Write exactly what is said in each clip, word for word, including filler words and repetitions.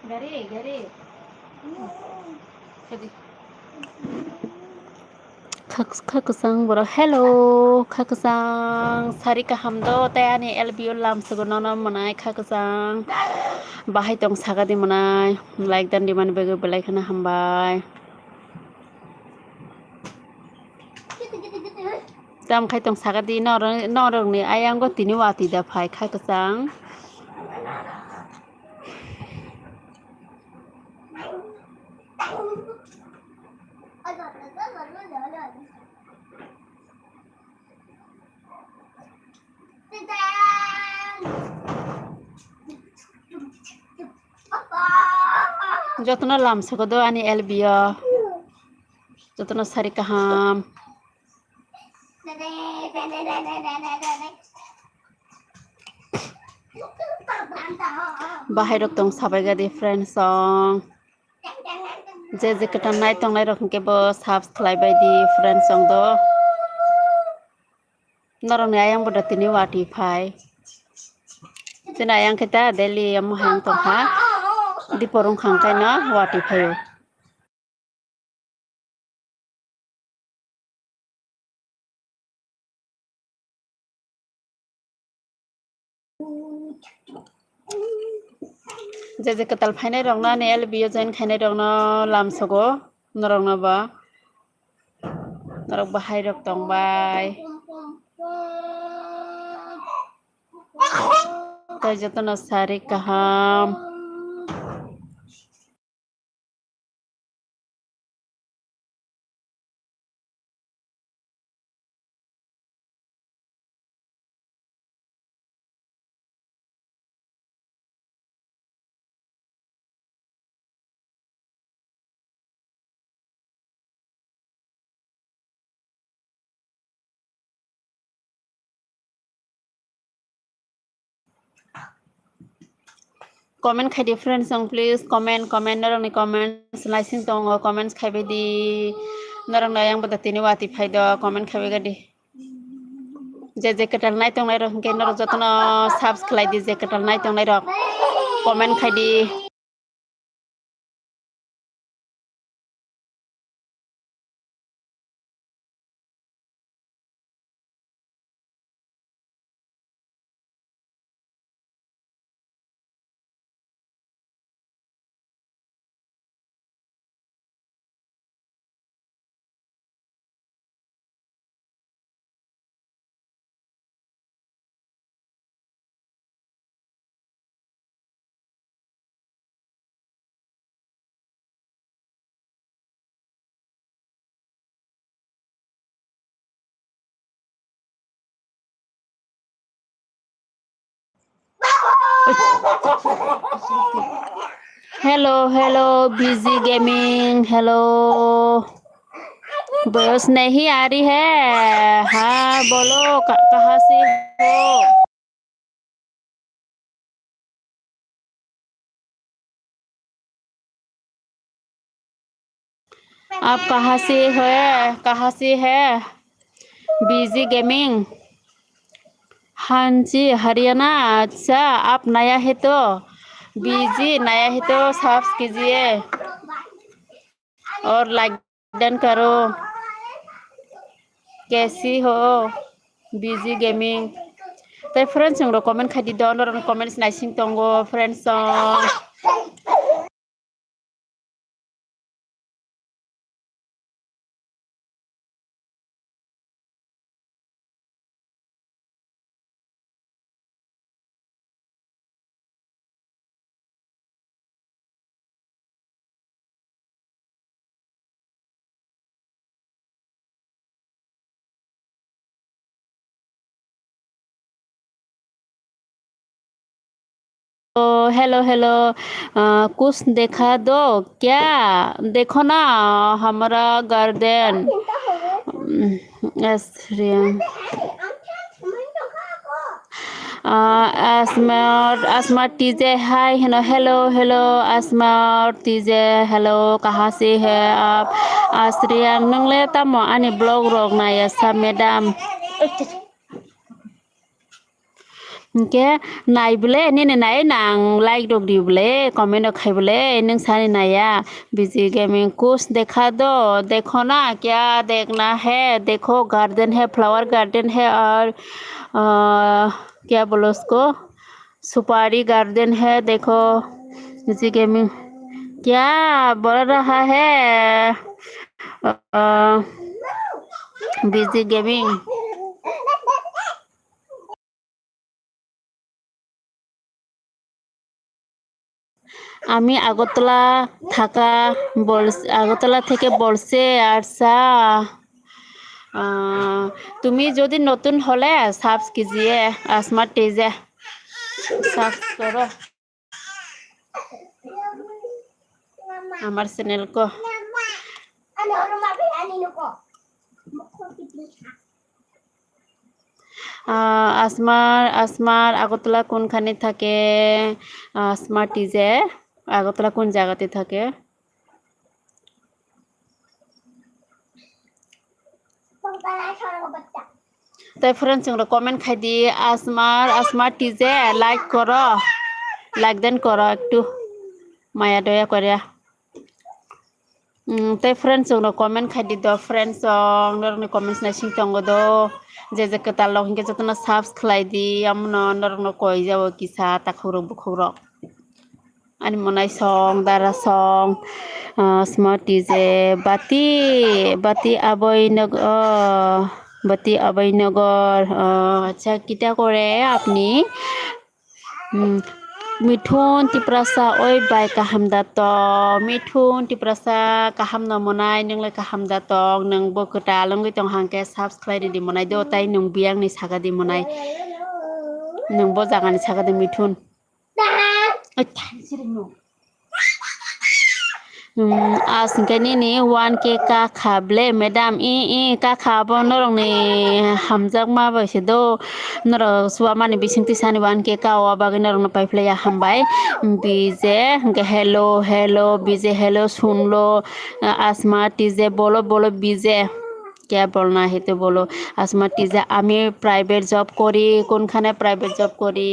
Gari, gari. Kha, kha kwchang borok. Hello, kha kwchang. Sari kaham do, tei ani L B O lamsogo nono mwnai kha kwchang. Bahai tong saga di mwnai. Like dan di mani bagwi belai kheno hambai. Tam khai tong saga di, norok, norokni ayang go tini watwi da phai kha kwchang. Jotono lamsogo do ani L B O. Jotono sari kaham. Bahai rok tong sabai gadi friends song. Je je kwtal nai tongnai rok hwnkhe bo subscribe bai di friends song do. Norokni ayang bo da tini watwi phai. Chini ayang khe ta daily omo hai wng tongkha. Dipor wngkha hwnkhe no watwi phaio. Je je kwtal phainai rokno ani L B O join khainai rokno lamsogo norokno bo. Norok bahai rok tongbai. Tei jotono sari kaham. Comment khai di friends song, please comment, comment, norokni comments naising tongo, comments khai bai di, norokno ayang bo da tini watwi phai do, comment khai bai di. Je je kwtal nai tongnai rok hwnkhe norok jotono subscribe khlai di, je kwtal nai tongnai rok comment khai di. Hello, hello, B G Gaming, hello। बस नहीं आ रही है। हाँ, बोलो, क-, कहाँ से हो? आप कहाँ से है? कहाँ से है? B G Gaming। हाँ जी, हरियाणा। अच्छा, आप नया है तो, B G नया है तो subs कीजिए। और like डन करो। कैसी हो? B G Gaming। Tei friends rok comment khai di do, norok comments naising tongo friends rok। O, hello, hello, अ, कुछ देखा दो क्या? देखो ना, हमारा गार्डन। उम, एस रियम। अ, असमर, असमर टीजे हाय, हेलो, हेलो, हेलो, असमर टीजे, हेलो, कहाँ से है आप? आश्रियम, नोंले तमो आनी ब्लॉग रोग ना ऐसा madam. Hingke nai bole, nini nai nang like rok di bole, comment rok khai bole, nung sani naiya. Busy Gaming, कुछ देखा दो, देखो ना, क्या देखना है, देखो garden है, flower garden है और, अ, क्या बोलो उसको, सुपारी garden है, देखो। Busy Gaming, क्या बोल रहा है, अ, Busy Gaming? আমি আগরতলা থাকা বলস-, আগরতলা থেকে বলছে। আচ্ছা। আহ, তুমি যদি নতুন হলে সাবস কিজিয়ে, আসমা টিজে সাবস করো। আমার চ্যানেল কো। আহ, আসমার, আসমার আগরতলা কোনখানে থাকে? আহ, আসমা টিজে আগরতলা কোন জায়গাতে থাকে? Tei friends, chwng rok comment khai di, Asmar, Asmar T J, like koro, like den koro, ektu maya doya kore. Mm, tei friends, chwng rok comment khai di do, friends, chwng norok ni comments naising tongo do, je je kwtal rok hinkhe jotono subs khlai di, amono norok no koi jabo kisa takhuk rok bukhuk rok. Ani monai song, dara song, ah, Smart T J, bati, bati aboi nog-, oh, bati aboi nogor, oh, acha, kita kore apni? Hmm, Mithun Tiprasa, oi bai kaham da tong, Mithun Tiprasa kaham no monai, nwngle kaham da tong, nwng bo kwtal wngwi tong hangke subscribe di monai do, tai nwng biyang ni saka di monai, nwng bo jaga ni saka di Mithun. Hmm, as hingke nini one K ka kha ble, madam, i, i, ka kha bo norok ni hamjakma bai se do, norok suamani bisingtwi sani one K ka o bagwi norok no paiphlaiya, hambai. Bije hingke hello, hello, bije hello, sunlo, asma tije bolo, bolo bije. क्या बोलना है तो बोलो। आसमा टीचर, আমি private job করি। কোনখানে private job করি?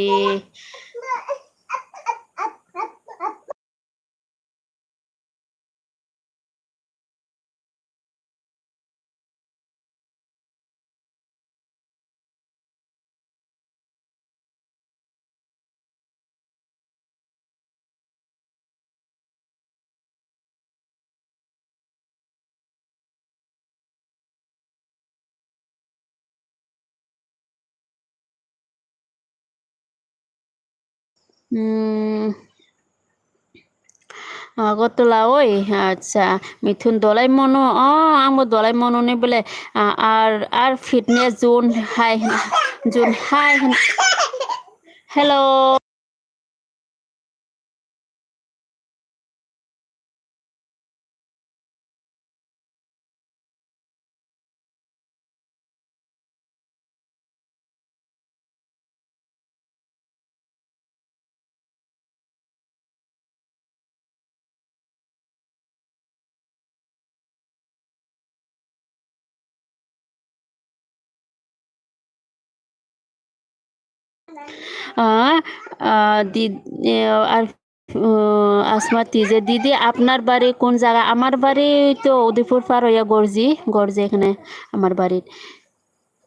Hmm. Agartala oi, acha, Mithun dolai mono, oh, ang bo dolai mono ni bole, ah, ar, ar fitness zone hai, zone hai, hello. আহ, আহ, দি-, এ, আর, উম, আসমা টিজে, দিদি, আপনার বাড়ি কোন জায়গা? আমার বাড়ি তো উদয়পুর পার হইয়া গর্জি, গর্জি এখানে আমার বাড়ি।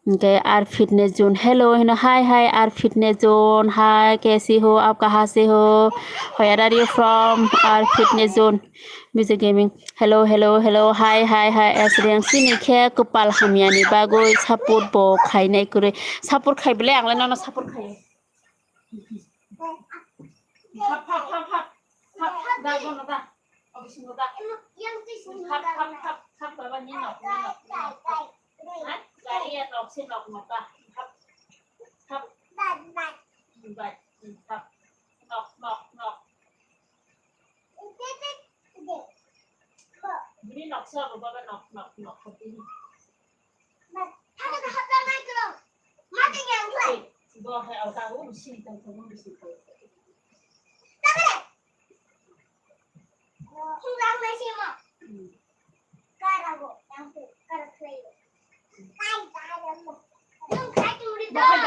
Okay, R Fitness Zone. Hello, hello, hi, hi, R Fitness Zone. Hi, कैसी हो आप, कहाँ से हो? Where are you from? R Fitness Zone. Busy Gaming. Hello, hello, hello, hi, hi, hi, S Riang. Sini khe kwpal hamyani bagwi support bo khainai kwrwi. Support khai bele, ang le nono support khai. Hap, hap, hap, hap. Hap, hap, da, bono da. Obisingo da. Hap, hap, hap, hap, baba, ni nok, ni nok, ni nok. Ha? Gari ya nok, si nok, nok da. Hap, hap. Bai, hap. Nok, nok, nok. Bini nok, si nok, baba, nok, nok, nok, hap, bini.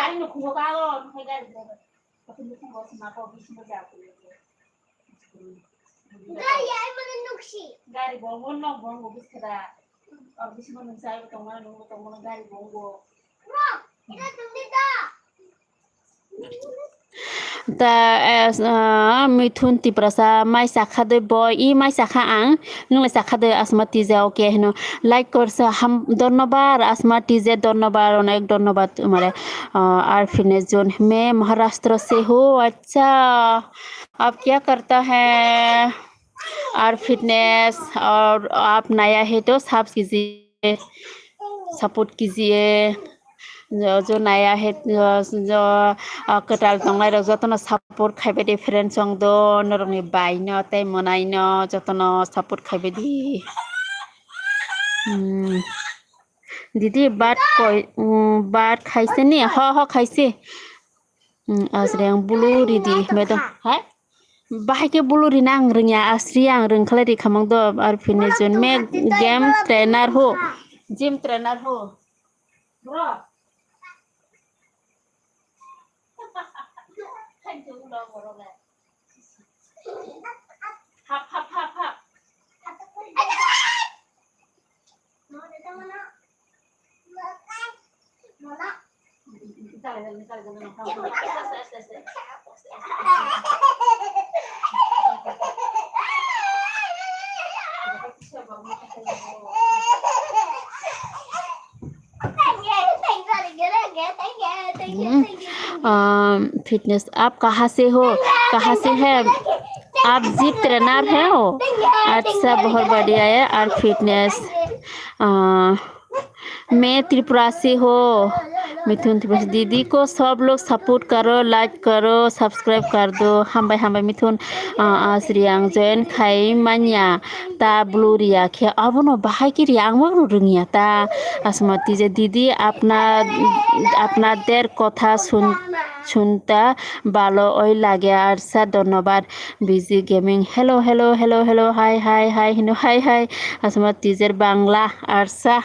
Ano khungo ka o, khai gari driver. Tapi ni khungo sima ko bismo ja ko. Gari ai mane nuksi. Gari bo mo nok bo ngo biskada. O bismo nung sai tong ma nung tong ma gari bo ngo. Bro, ita tungdi ta. Ta, eh, s-, ah, Mithun Tiprasa mai chakha de boy, i mai chakha ang, nung le chakha de Asma T J, okay hino. Like korsa ham, dhonnobad Asma T J, dhonnobad, onek dhonnobad tumare. Ah, R Fitness Zone, मैं महाराष्ट्र से हूँ, अच्छा, आप क्या करता है? R Fitness, और आप नया है तो सब्सक्राइब कीजिए। Support kijiye, jo, jo naya he, jo, jo, ah, kwtal tongnai rok jotono support khaibai di, friends chong do, norokni bai no tei mwnai no jotono support khaibai di. Hmm. Didi bat koi, hmm, bat khaise ni? Ho, ho, khaise. Hmm, asri ang bulu ridi, medo. Hai? Bahai ke bulu rina ang rwngya, asri ang rwngkhlai ri khamang do, R Fitness Zone me game trainer ho, gym trainer ho. Bro. Hap, hap, hap, hap. Hmm. अम, फिटनेस, आप कहाँ से हो? कहाँ से है? आप gym trainer है हो? अच्छा, बहुत बढ़िया है। और फिटनेस, अ, मैं त्रिपुरा से हो। मिथुन त्रिपुरा से। दीदी को सब लोग सपोर्ट करो, लाइक करो, सब्सक्राइब कर दो। Hambai, hambai, Mithun, uh, asri ang join khai manya. Ta bulu riya khe abono bahai khe riya, ang ma rwngya ta. Asma T J, didi apna, apnader kotha sun, sunta balo oi lage, arsa dhonnobad. Busy Gaming, hello, hello, hello, hello, hi, hi, hi, hino, hi, hi. Asma T J Bangla, arsa.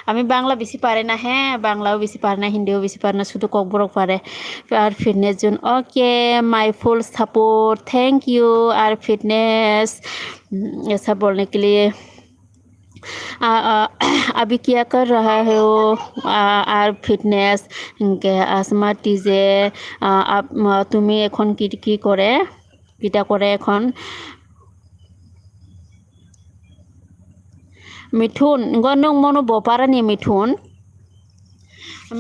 আমি বাংলা বেশি পারি না, হ্যাঁ, বাংলাও বেশি পারি না, হিন্দিও বেশি পারি না, শুধু ককবরক পারে। আর fitness zone, okay, my full support, thank you। আর ফিটনেস, উম, ऐसा बोलने के लिए। आ, आ, अभी क्या कर रहा है वो? आ, আর ফিটনেস, ইনকে আসমা টিজে, আ, আপ-, আ, তুমি এখন কি, কি করে? কিতা করে এখন? Mithun, go nwng mono boparani Mithun.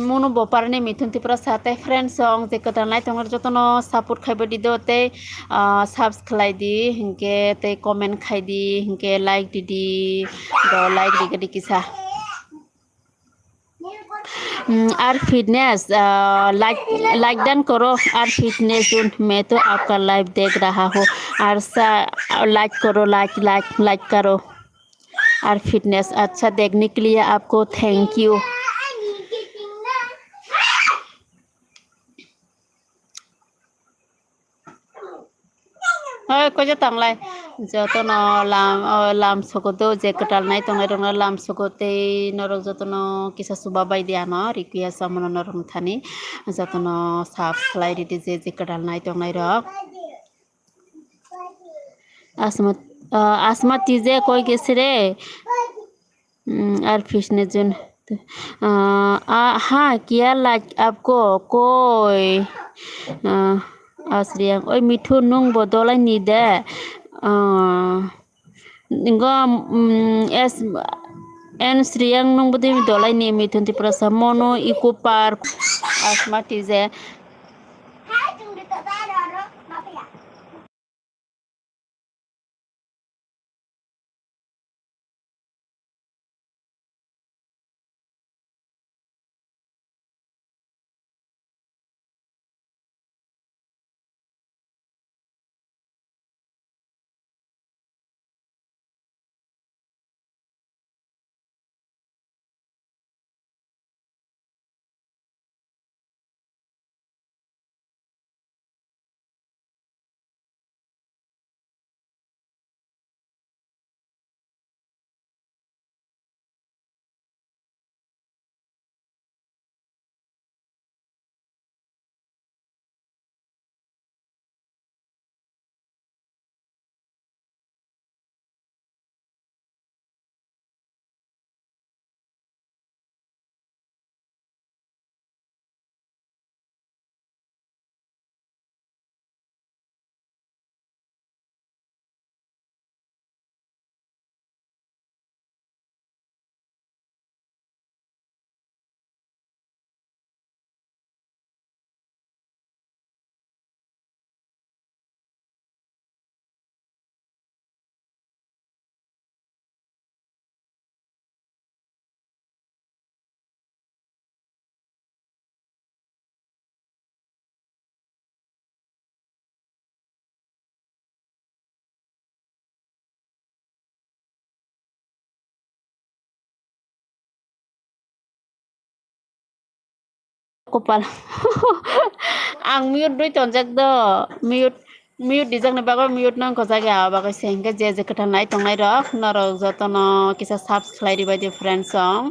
Mono boparani Mithun Tripura sa tei friends song je kwtal nai tongo jotono support khaibo di do tei, ah, subs khlai di hinkhe tei comment khai di hinkhe like di di do like di gadi kisa. Hmm, R fitness, uh, like, like done करो, R fitness zone, मैं तो आपका लाइव देख रहा हूँ। आर सा, लाइक करो, like, like, like करो। आर फिटनेस अच्छा देखने के लिए आपको thank you. Hoi, koijo tanglai? Jotono lam, o, lam sogodo, je kwtal nai tongnai rokno lam sogo tei norok jotono kisa chuba bai di ano request, omono norok thani jotono sub khlai ridi je, je kwtal nai tongnai rok. Asma, ah, Asma tije koi gese re? Hmm, ar fishne jun. Ah, ah, ha, kiya laj apko koi? Ah, asriang, oi mithu nung bo dolai ni de. Ah, ngo, mm, es, en sriang nung bo de dolai ni mithu Tripura sa mono eco park. Asma tije. Kopal. Ang mute rwi tonjak do. Mute, mute dijakni bagwi mute no wngkha jagwi abo bagwi se. Hinkhe je je kwtal nai tongnai rok, norok jotono kisa subs khlai ribai di friends song.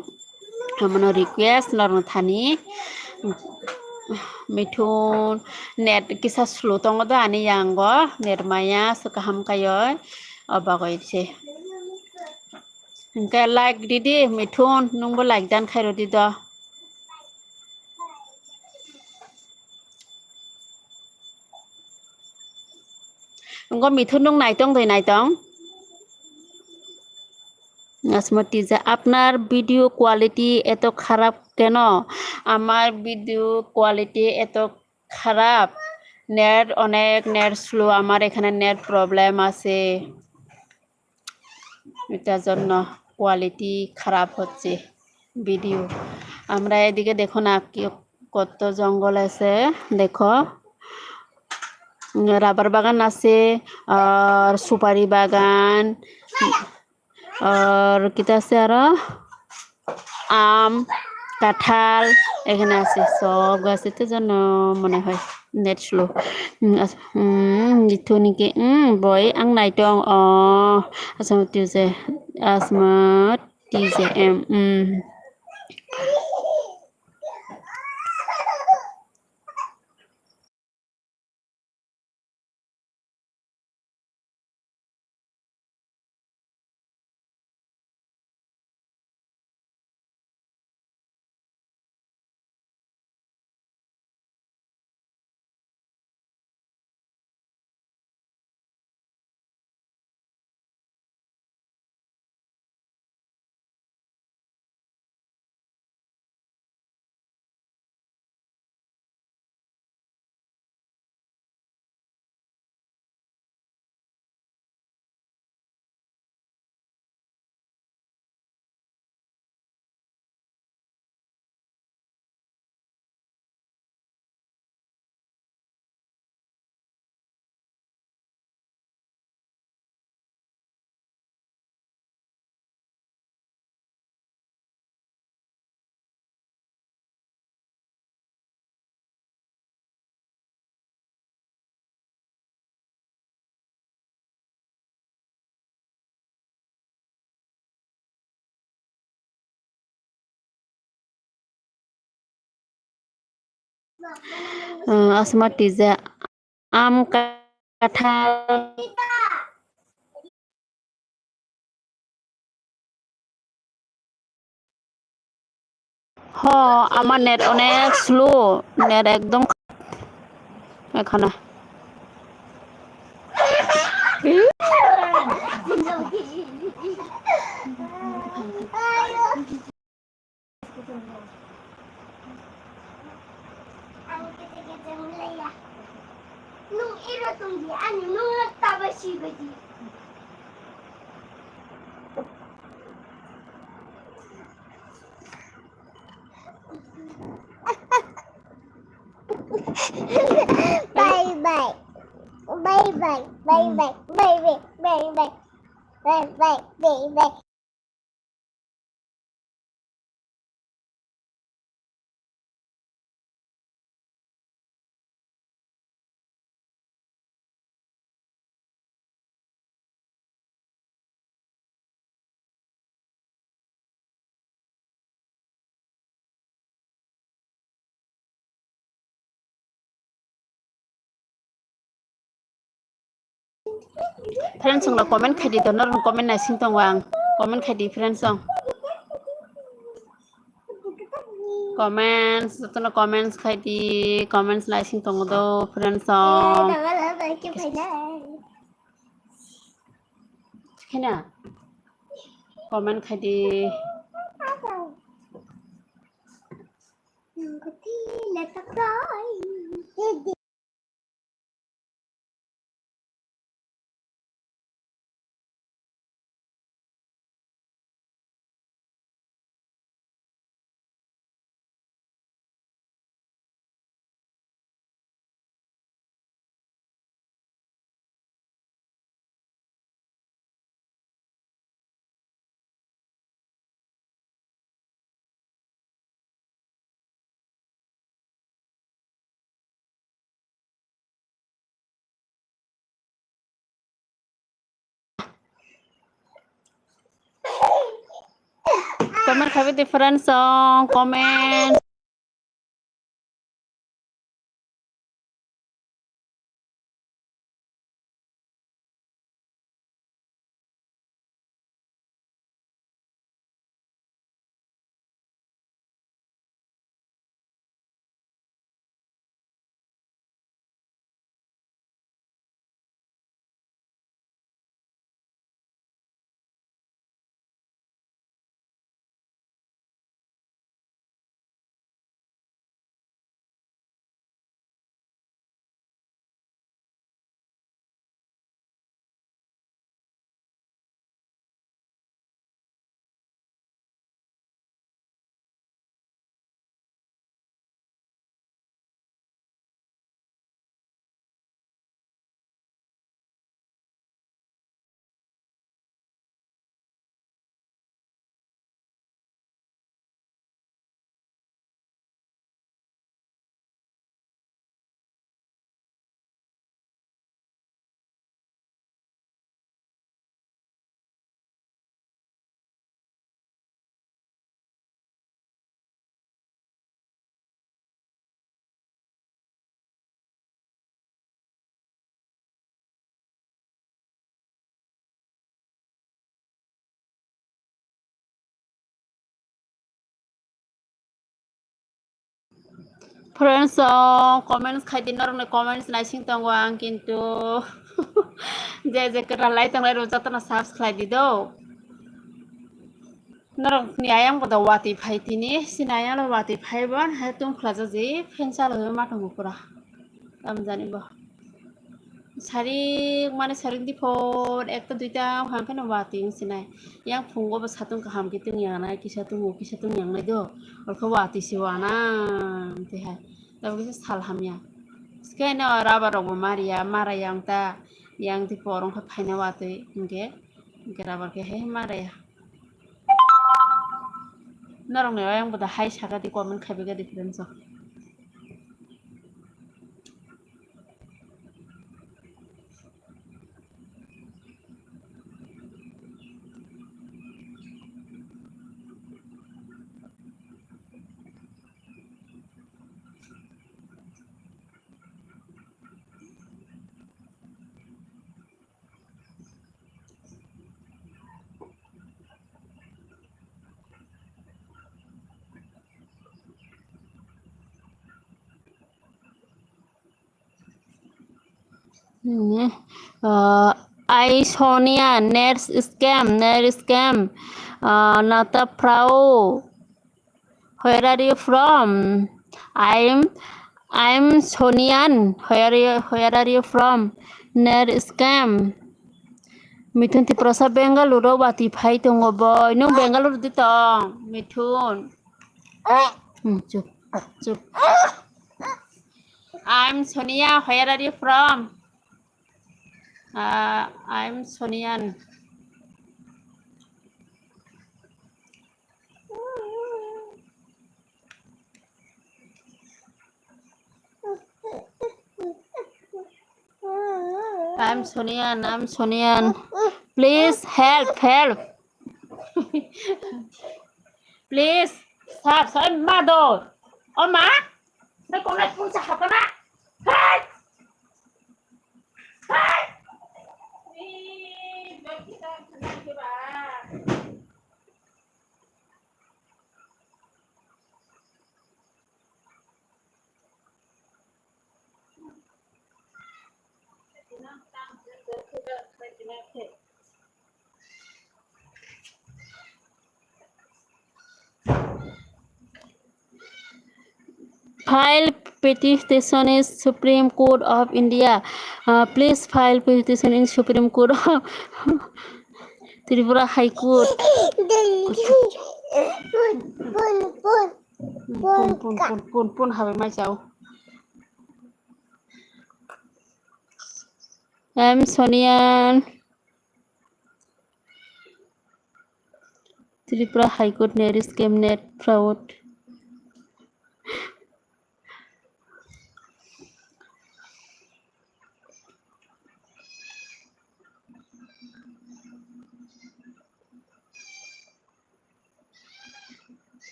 Amono request norokno thani. Mithun net kisa slow tongo do ani yango, net maya se kaham kaioi. O bagwi se. Hinkhe like ridi Mithun, nwngbo like dan khairodi do. Ngo Mithun nwng naitong doi naitong. Asma Tija, আপনার video quality এত খারাপ কেন? আমার video quality এত খারাপ? নেট অনেক net slow, আমার এখানে নেট প্রবলেম আছে। এটার জন্য কোয়ালিটি খারাপ হচ্ছে ভিডিও। আমরা এদিকে দেখো না কি কত জঙ্গল আছে, দেখো। উম, রাবার বাগান আছে, আর সুপারি বাগান, আর কিতা আছে আরো? আম, কাঁঠাল এখানে আছে, সব গাছ। এটার জন্য মনে হয় net slow. Um, us-, um, Mithun ke, um, boy, ang naitong, oh, Asma Tija, Asma Tija, em, um. Asma Tija, am kathal. Ho, আমার নেট অনেক স্লো, নেট একদম এখানে। Ang kete kete mulai ya. Nung iro tungji ani nung taba si baji. Bye bye. Bye bye. Bye bye. Bye bye. Bye bye. Bye bye. Bye bye. Friends, song comment khai di, donor comment naising tongo ang. Comment khai di, friends, song. Comments, jotono comments khai di, comments naising tongo do, friends, song. Khena comment khai di. Comment khabi different song, comment. Friends, oh, comments khai di, norokni comments naising tongo ang, kintu je je kwtal lai tonglai rok jotono subs khlai di do. Norokni ayang bodo watwi phai tini, sini ayang watwi phai bo, hai tong khlajaji, fan chalwi ma tongo pura. Tamjani bo. Sarik mane sarik diphor ekta duita hwnkhe no watwi wng sinai. Yang phungo bo satung kaham khe tong yang nai, kisa tongo, kisa tong yang nai do. Orkhe watwi se wana tei hai. Tabuk kisa sal hamya. Swkhe no rubber rok bo mariya, mara yang ta, yang diphor wngkha phaina watwi hwnkhe, hwnkhe rubber khe hai maraya. Norokni ayang boda hai saka di comment khaibai kha di friends o. Hmm, uh, I Sonia, net scam, net scam. Uh, Nata Frau, where are you from? I'm, I'm Sonian. Where are you, where are you from? Net scam. Mithun Tiprasa Bengaluru watwi phai tongo bo. Nwng Bengaluru di tong, Mithun. Hmm, chup, chup. I'm Sonia. Where are you from? Uh, I'm Sonian. I'm Sonian. I'm Sonian. Please help, help. Please, sir, sir, ma do. O ma, sir, kok nai pungsa hapana. Hey! Hey! File petition is Supreme Court of India. Uh, please file petition in Supreme Court of Tripura High Court. Pun, pun, pun, pun, pun, pun, habai mai chao. I'm Sonian. Tripura High Court net scam, net fraud.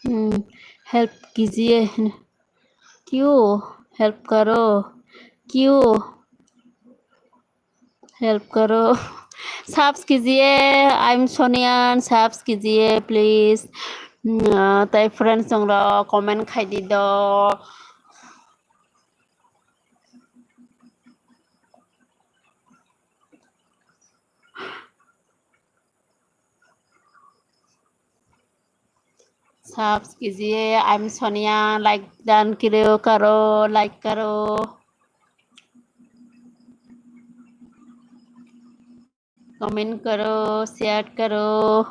Help कीजिए। क्यों help करो? क्यों help करो? Subs कीजिए। I am सोनियान, subs कीजिए please. Tai friends rok comment khai di do. Subs कीजिए। I am Sonia. Like done करो, करो, लाइक करो, कमेंट करो, शेयर करो।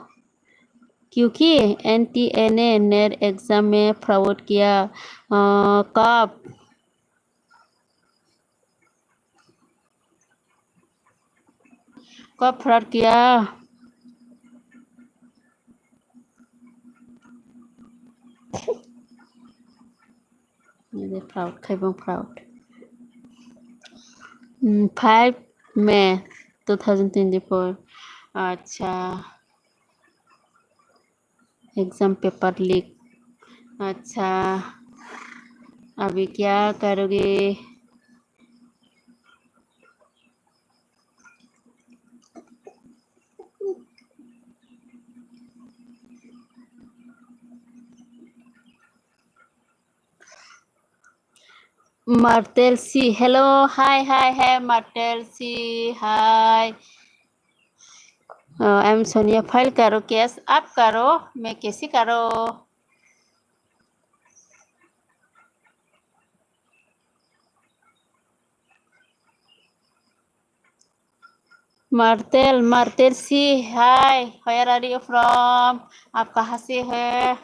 क्योंकि एनटीए ने नेट एग्जाम में फ्रॉड किया। अ, कब? कब फ्रॉड किया? Fraud khai bang, fraud. Hmm, five May two thousand twenty-four. Acha. Exam paper leak. Acha. Abhi kya karoge? Martel C, hello, hi, hi, hi, Martel C, hi. Uh, I am Sonia. File karo, case up karo, main kaise karo. Martel, Martel C, hi, where are you from? आप कहाँ से है?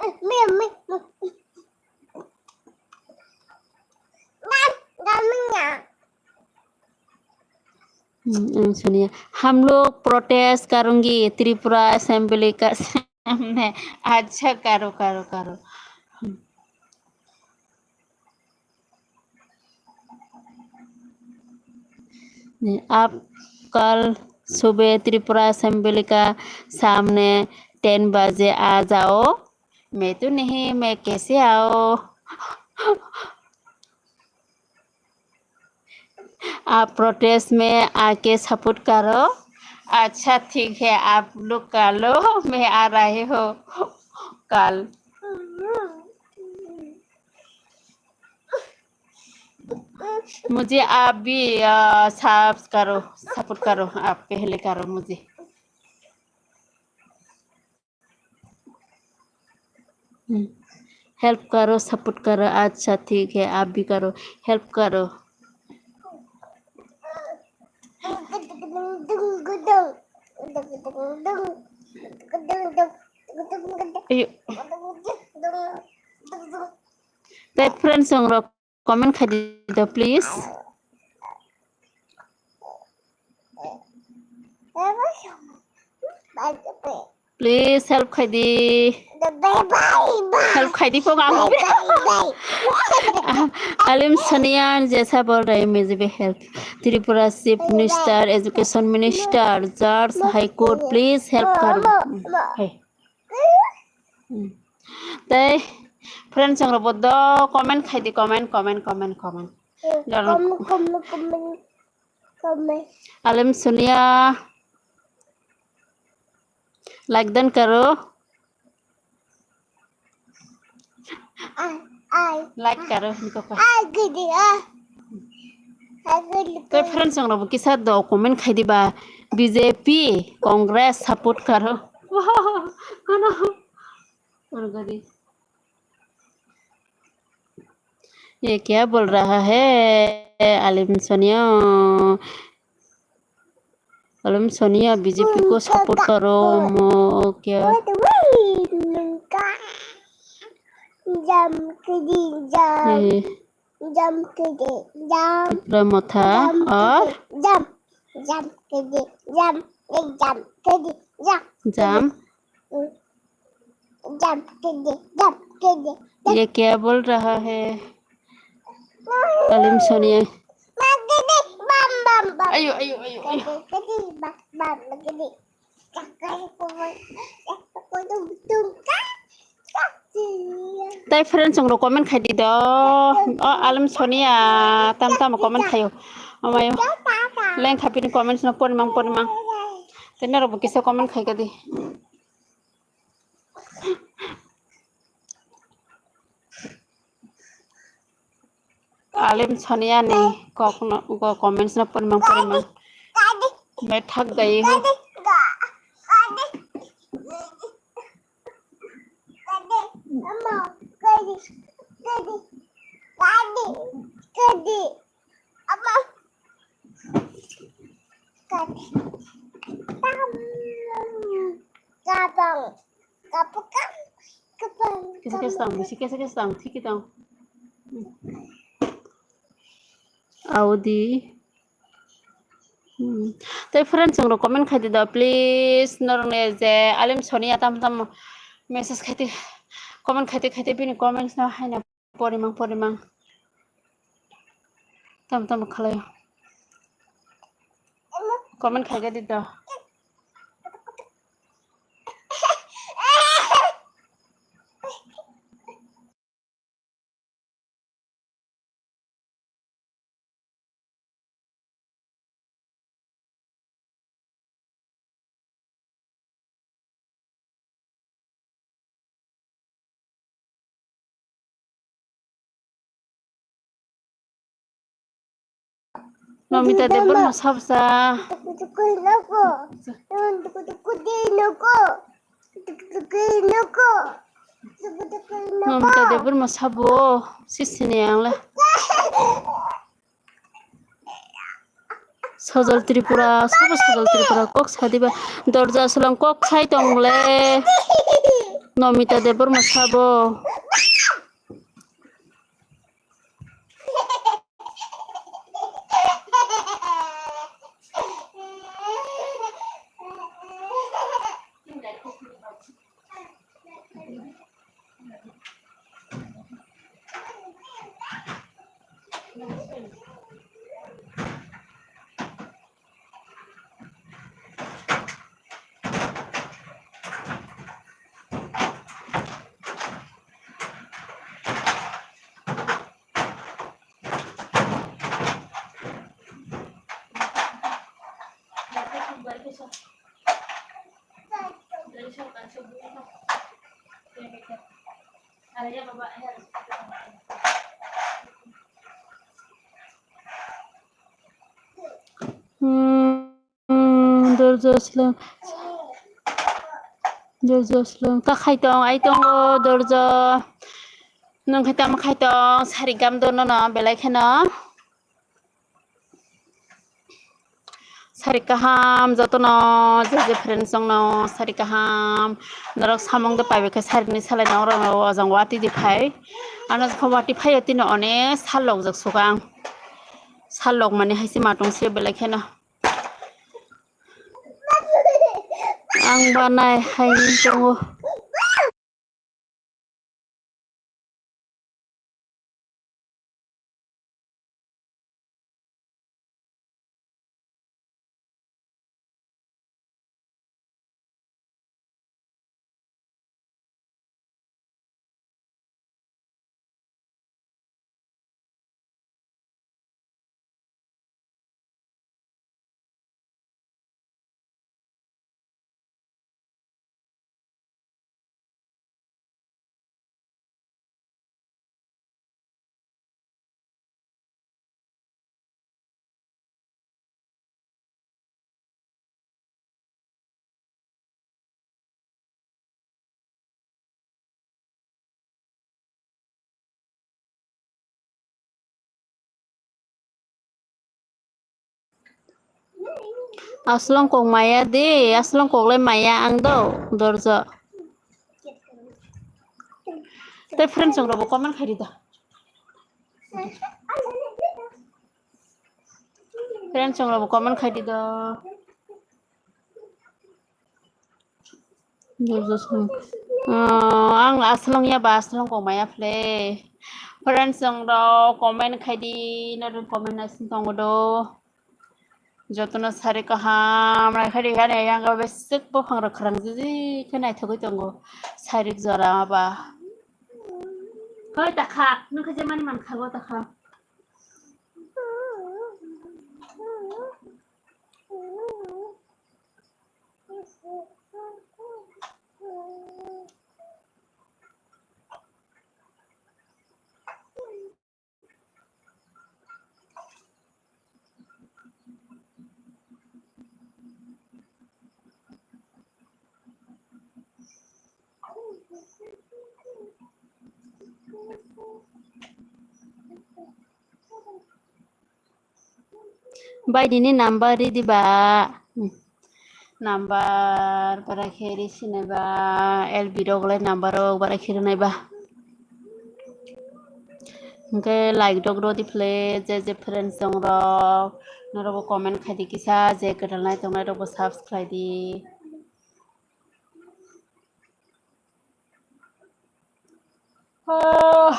Hmm, hmm, सुनिए, हम लोग प्रोटेस्ट करूंगी त्रिपुरा असेंबली का सामने। अच्छा, करो, करो, करो। आप कल सुबह त्रिपुरा असेंबली का सामने टेन बजे आ जाओ। मैं तो नहीं, मैं कैसे आओ? आप प्रोटेस्ट में आके सपोर्ट करो। अच्छा, ठीक है, आप लोग कल लो, मैं आ रही हूँ कल। मुझे आप भी, अ, सब्स करो, सपोर्ट करो, आप पहले करो मुझे। हम्म। हेल्प करो, सपोर्ट करो। अच्छा, ठीक है, आप भी करो, हेल्प करो। अयो। ते फ्रेंड्स, कमेंट खाई दो प्लीज। प्लीज हेल्प खाई दी। हेल्प खाई दी पोगा। आलिम सोनिया जैसा बोल रहे हैं, मुझे भी help. Tripura chief minister, education minister, जज, हाई कोर्ट, प्लीज हेल्प करो। है। Hmm. Tei friends rok bo do comment khai di, comment, comment, comment, comment. Comment, comment, comment, comment. Alim Sonia, like dan karo. Ai, ai. Like karo, niko pa. Ai, gidi, ah. Ai, gidi, te friends rok bo kisa do comment khai di ba, B J P, Congress support karo. Kono? ये क्या बोल रहा है आलिम सोनिया? आलिम Sonia, B J P को सपोर्ट करो। मो क्या? Jam kidi jam. ये Jam kidi jam. Tipra motha और jam. Jam kidi jam. Jam kidi jam. Jam. Jam kidi jam kidi. ये क्या बोल रहा है? आलिम Sonia. Bam, bam, bam. Ayo, ayo, ayo, ayo. Kidi bam, bam, kidi. Kakai ko, ko dum dum ka. Tai friends chwng rok comment khai di do. O Alim Sonia tam tam comment khayo. Amai leng khapi ni comments no porimang porimang. Tei norok bo kisa comment khai ka di. Alim Sonia ni kok no, go comments no porimang porimang. Mai thak gai ho. Kisa kisa tang, bisi kisa kisa tang, thik tang. Audi. Hmm. Tei friends chwng rok comment khai di do, please. Norok ne je Alim Sonia tam tam message khai di, comment khai di, khai di, bini comments no haina porimang porimang. Tam tam khalai. Comment khai di do. Nomita Debbarma sabsa. Nomita Debbarma sabo sisini ang le. Sajal Tripura, sabo Sajal Tripura kok sadiba dorja aswlang kok sai tong le. Nomita Debbarma sabo. Hmm, dorja aswlang. Dorja aswlang. Ta khai tong, ai tongo dorja. Nung khai tamo khai tong, sari gam do nono belai kheno. Sari kaham jotono, je je friends chwngno sari kaham. Norok samung de paibai khe sari ni salai na oro ojang wati di phai. Ano khe wati phai tino onek sal lok jak suka ang. Sal lok mani hai se matung se belai kheno. Ang ba nai hai tongo. Aswlong kok maya de, aswlong kok le maya ang do, dorjo. Tei friend chwng rok bo comment khai di do. Friend chwng rok bo comment khai di do. Dorjo song. Ah, ang aswlong ya ba aswlong kok maya phle. Friend chwng rok comment khai di, norok comment naising tongo do. Jotono sari kaham nai khe rihani ayang o beswk buphang rok khwrang jiji khe naithogwi tongo. Sari jora ba Hoi, ta kha. Nung khe je mani man kha, go ta kha. Bai, nini number ridi ba. Hmm. Number bara khe ri sinai ba, L B rok le number rok bara khe rinai ba. Hwnkhe like rok rw di phle, je je friends dong rok, norok bo comment khai di kisa, je kwtal nai tongnai rok bo subscribe di. Oh.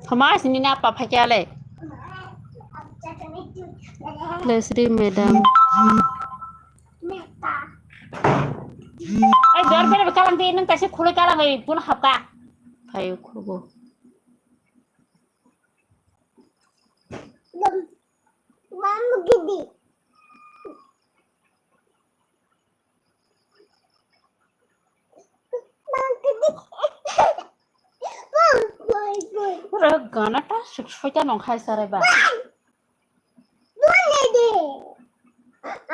Thomas, nini apa phaikya le? Lesri madam. Ai, dor bere kalang di, nang kasi khulai kalang ai, pun hapka. Phaio khubo. Mama gidi. Pura gana ta suk soita nong khai sarai ba.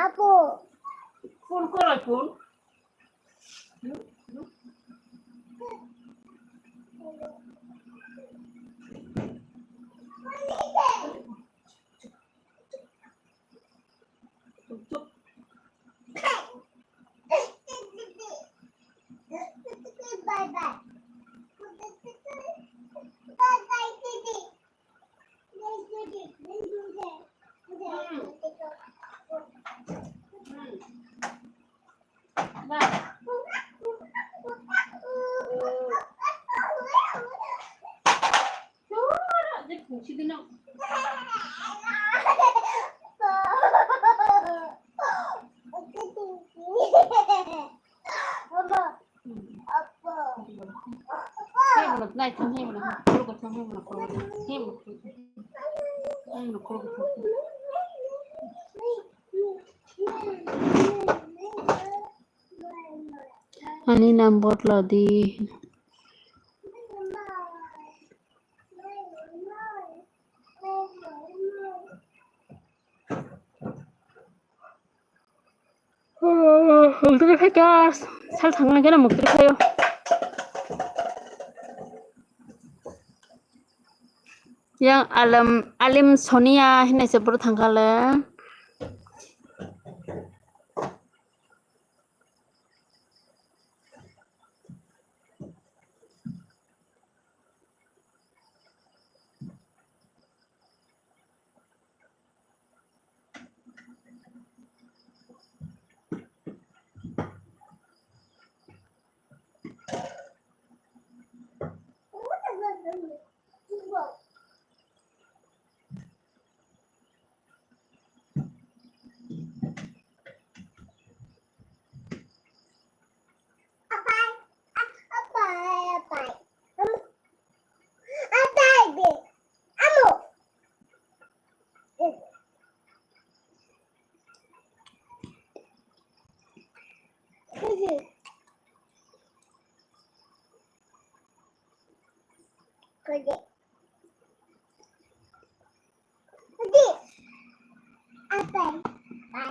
Apo. Phone korai phone. Ani number ladi. Mukti khe kya sal thangna khe mukti khayo. Yang alam alim Sonia hinai se bro thangkale.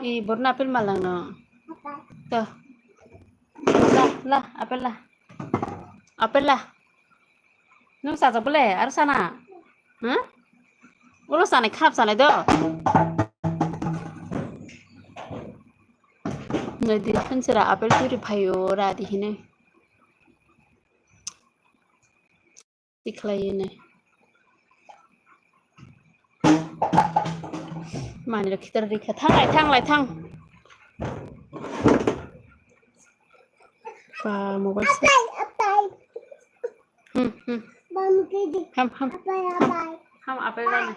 Eh, borno apple malang no. To. La, apel la. Apel la. Nwng chajak bole, aro sana. Ha? Ulo sanai, kharap sanai do. Nai di, khansira apel turi phaio ra di hinai. Tikhlai ne. Mani rok khitar rikha. Thang lai, thang lai, thang. Ba, mobile se. Apai, apai. Hmm, hmm. Bam kedi. Ham, ham. Apai, apai. Ham, apel dana.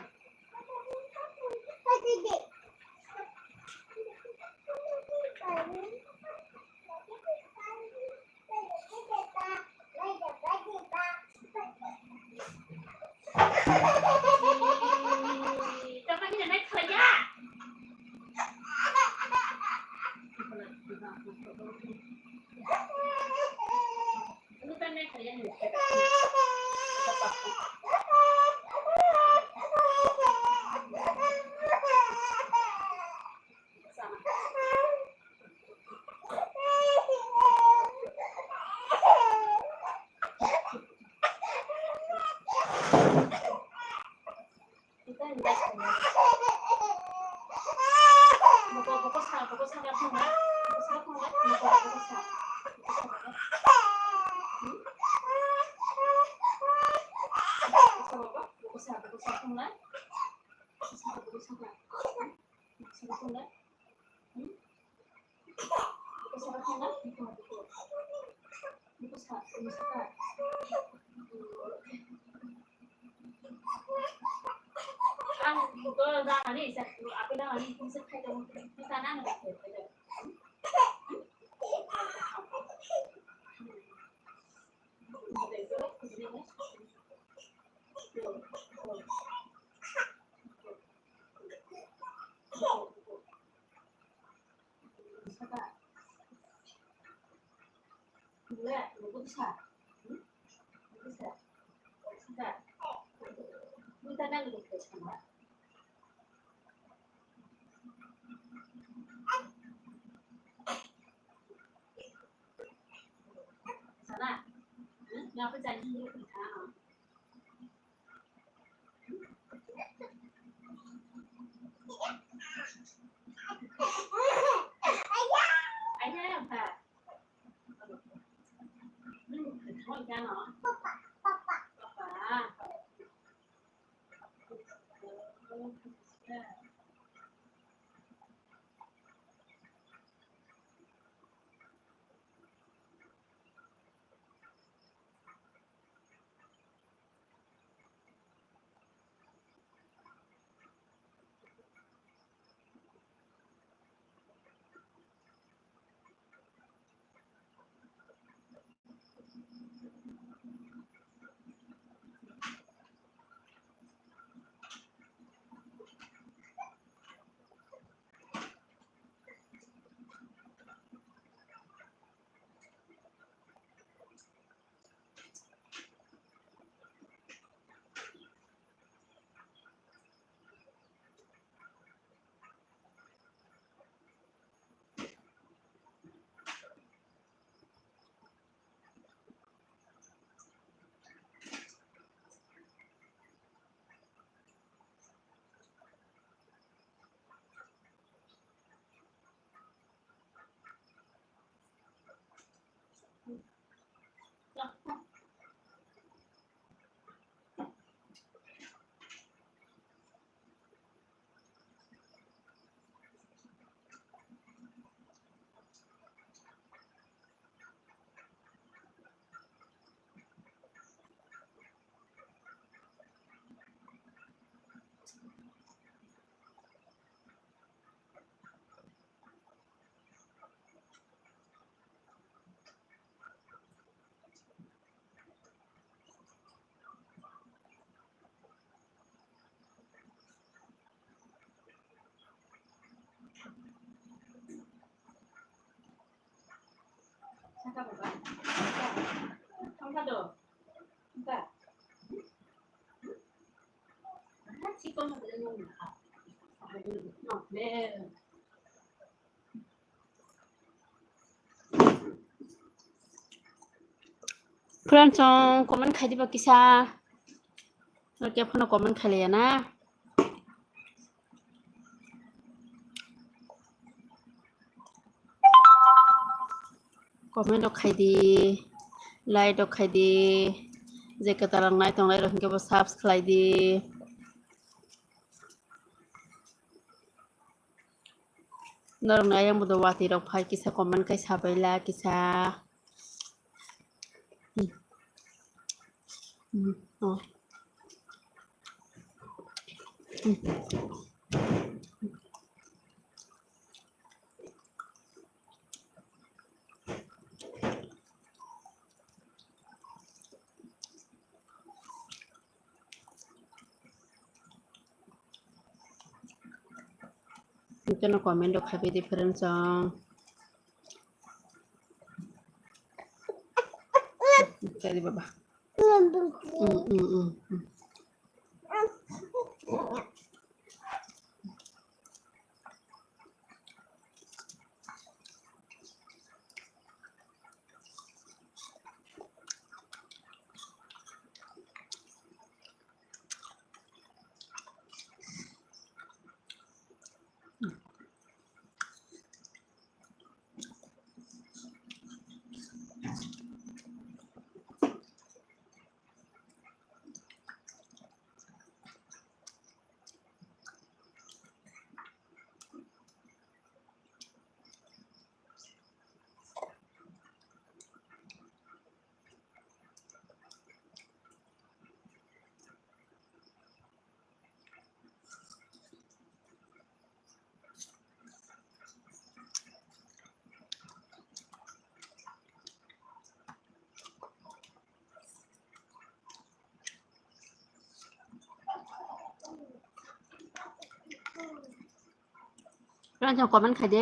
Friends, chwng comment khai diba kisa. Oke, phano comment khai liya na. Comment rok khai di, like rok khai di, je kwtal rok nai tongnai rok hinkhe bo subs khlai di. Norok nai ayang bodo watwi rok phai kisa comment khai sabaila kisa. Hmm. Hmm. Oh. Hmm. Ito no comment rok khai di friends song. Tadi baba. Mm, mm, mm, mm. Friends, comment khai di.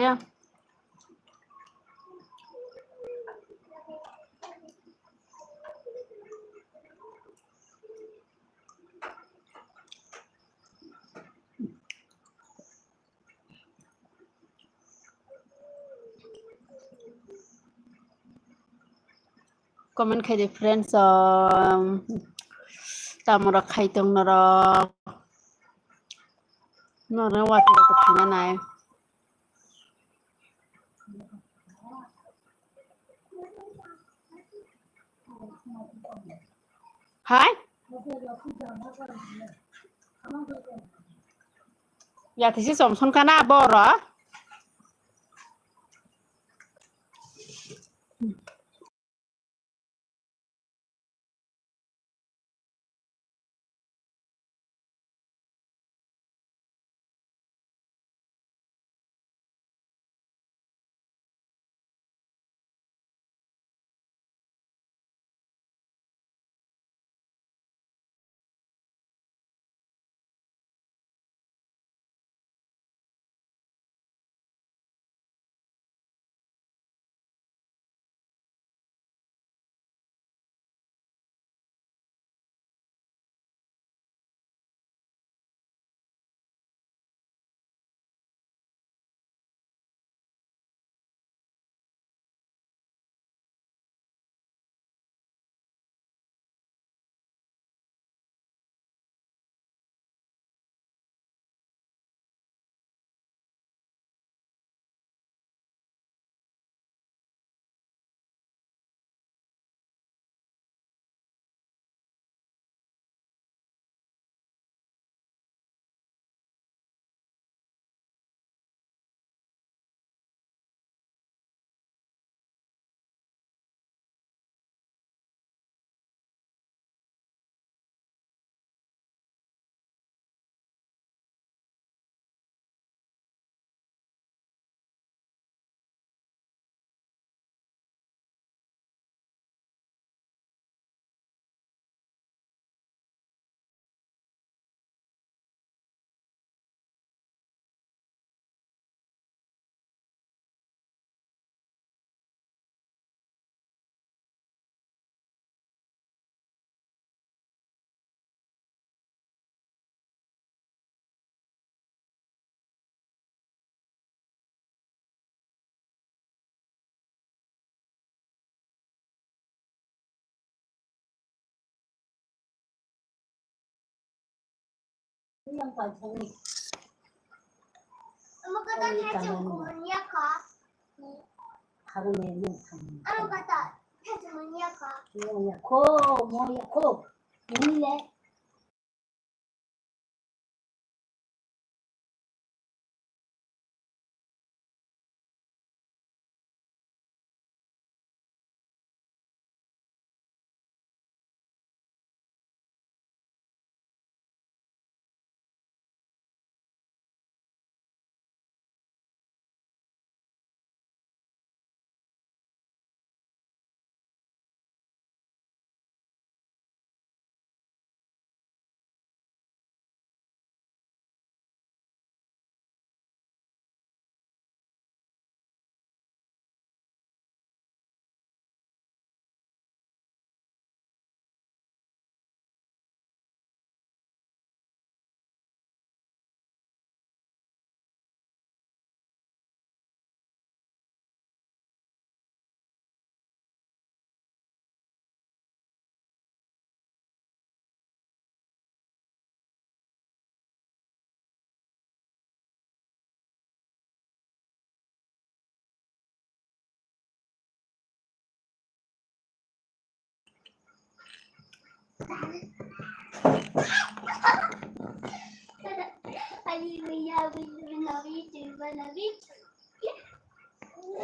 Comment khai di friends, um, tamo rok khai tong norok. Norok watwi rok thangna nai. Hai? Ya, tisi chomson kana boro. Yang paithakni. Amo kata thaichung kumanya kha. Kharo le yang thang. Amo kata thaichung manya kha. Moya kho, moya kho. Ni le.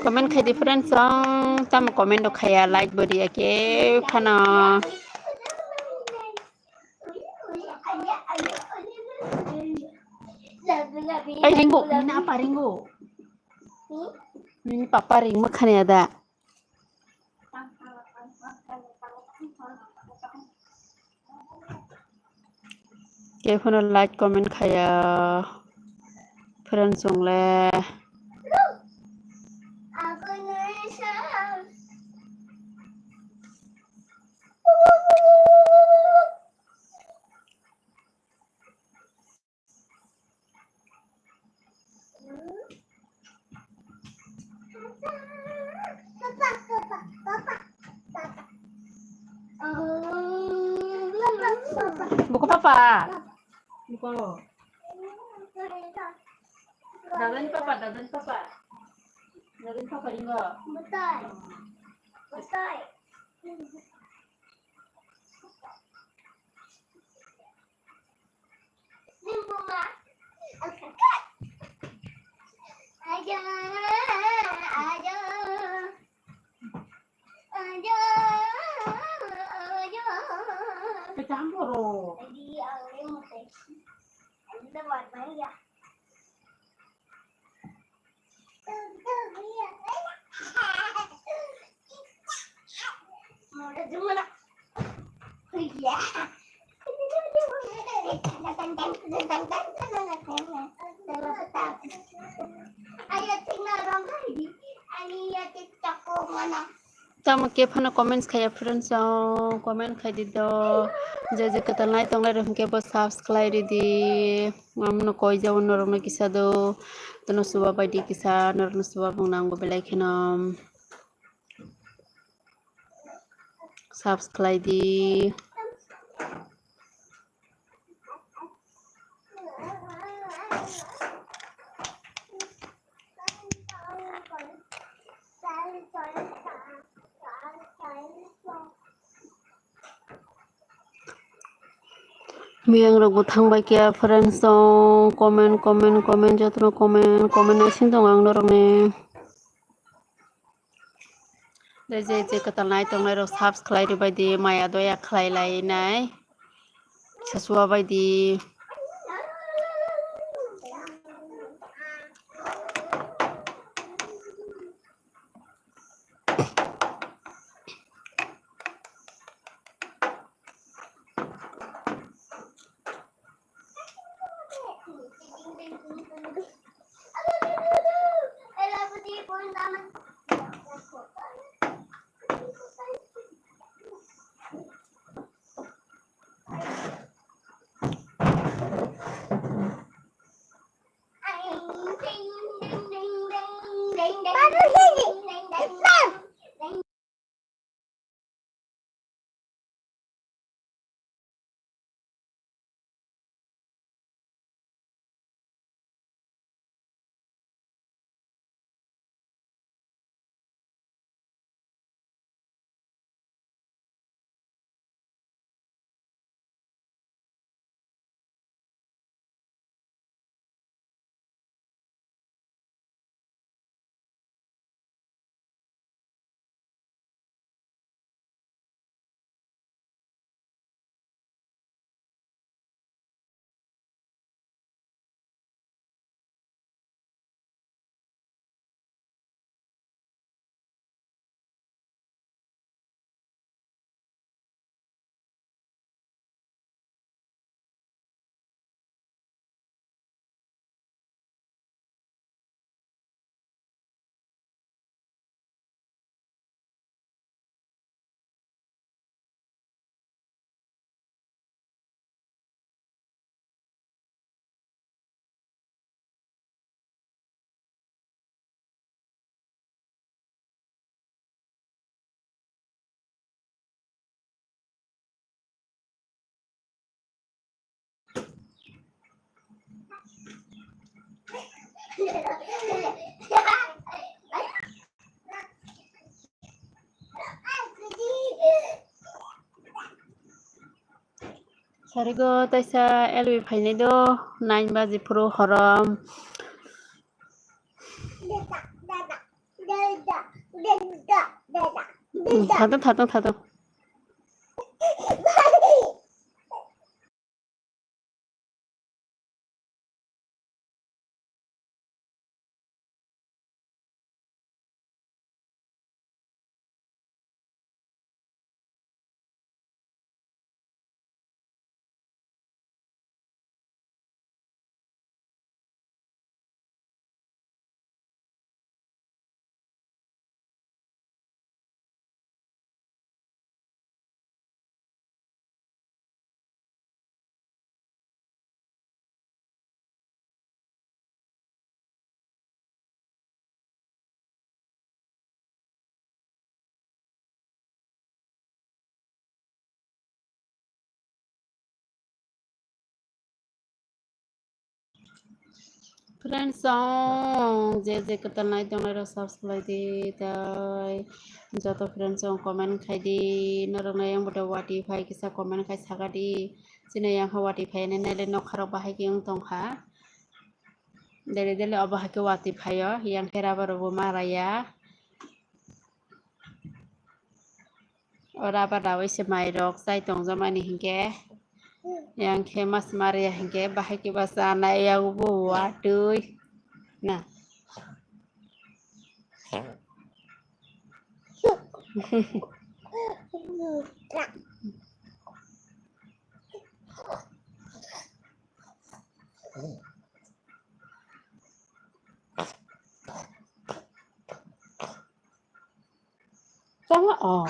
Comment khai di friends song, tamo comment rok khaya, like bo riya khe phano. Ai ringo, nini apa ringo? Nini papa ring ma khani ada. Khe phano like comment khaya. Friends song le. Buku papa. Buku. Dadani papa, dadani papa. Dadani papa ringo. Betul. Betul. Tamo khe phano comments khaya friends song, comment khai di do. Je je kwtal nai tongnai rok hwnkhe bo subscribe ridi. Amno koi jabo norokno kisa do. Tono suba bai di kisa, norokno suba bung nango belai kheno. Subscribe di. Miyang rok bo thang bai khe friends song, comment, comment, comment, jotono comment, comment naising tongo ang norokni. Tei je je kwtal nai tongnai rok subscribe rwbai di, maya doya khlai lai nai. Sasuwa bai di. Sarigo taisa L B phainai do, nine baji phuru horom. Thatong, thatong, thatong. Friends song, je je kwtal nai tongnai rok subscribe di tai joto friends song comment khai di, norok nai yang bodo wati phai kisa comment khai saka di, chini yang ha wati phai nai nai le nokha rok bahai khe wng tongkha. Dele dele obo hai khe wati phaio, yang khe rubber rok bo ma raya. O rubber rawi se mai rok chai tong jamani hinkhe, yang khe mas ma raya hinkhe bahai khe ba chanai, yang bo watwi na. Chama o.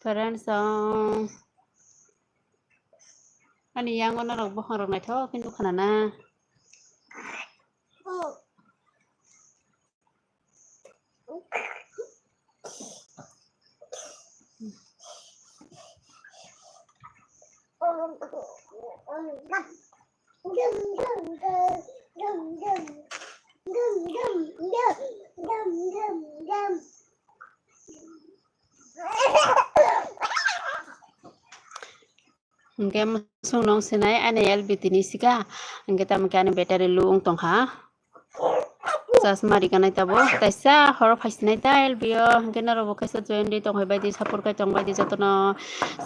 Friends song. Ani yango norok bokhong rok naithok khe nukha na na. Hingke musung nung sinai ani L B tini sika, hingke tamo khe ani battery low wng tongkha. Chasma riganai tabuk, taisa horo phaisinai ta L B o, hingke norokbo kaisa join di tongbai di, support kai tongbai di jotono,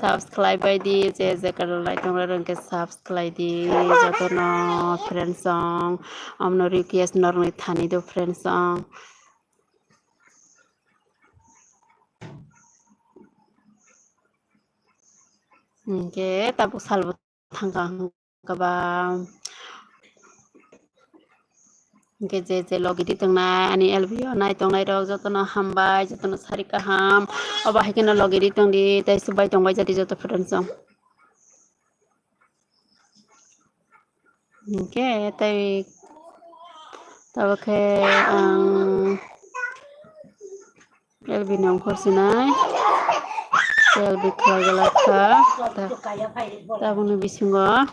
subscribe bai di, je je kwrwlai tongrok hingke subscribe di jotono, friends song, omno request norokni thani do friends song. Hingke tabuk salbo thangkha hwnkhe ba. Hingke je je logi di tongnai ani L B o nai tongnai rok jotono hambai, jotono sari kaham. Obo hai kheno logi di tongdi tei subai tongbai jadi joto friends rok. Hingke tei tabuk khe ang L B ni ongkhor sinai. L B khlai glak kha. Ta-, tabukni bisingo.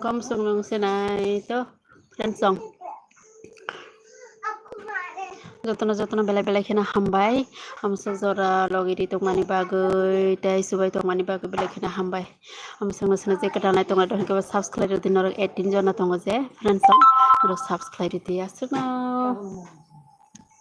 Gom sung nung sinai to, friends song. Jotono, jotono belai belai kheno hambai. Amsuk jora logi ri tongmani bagwi, tei subai tongmani bagwi belai kheno hambai. Amsuk no sino je kwtal nai tongo, dohon kebo subscribe rwdi norok eighteen jona tongo je, friends song. Norok subscribe rwdi aswkno.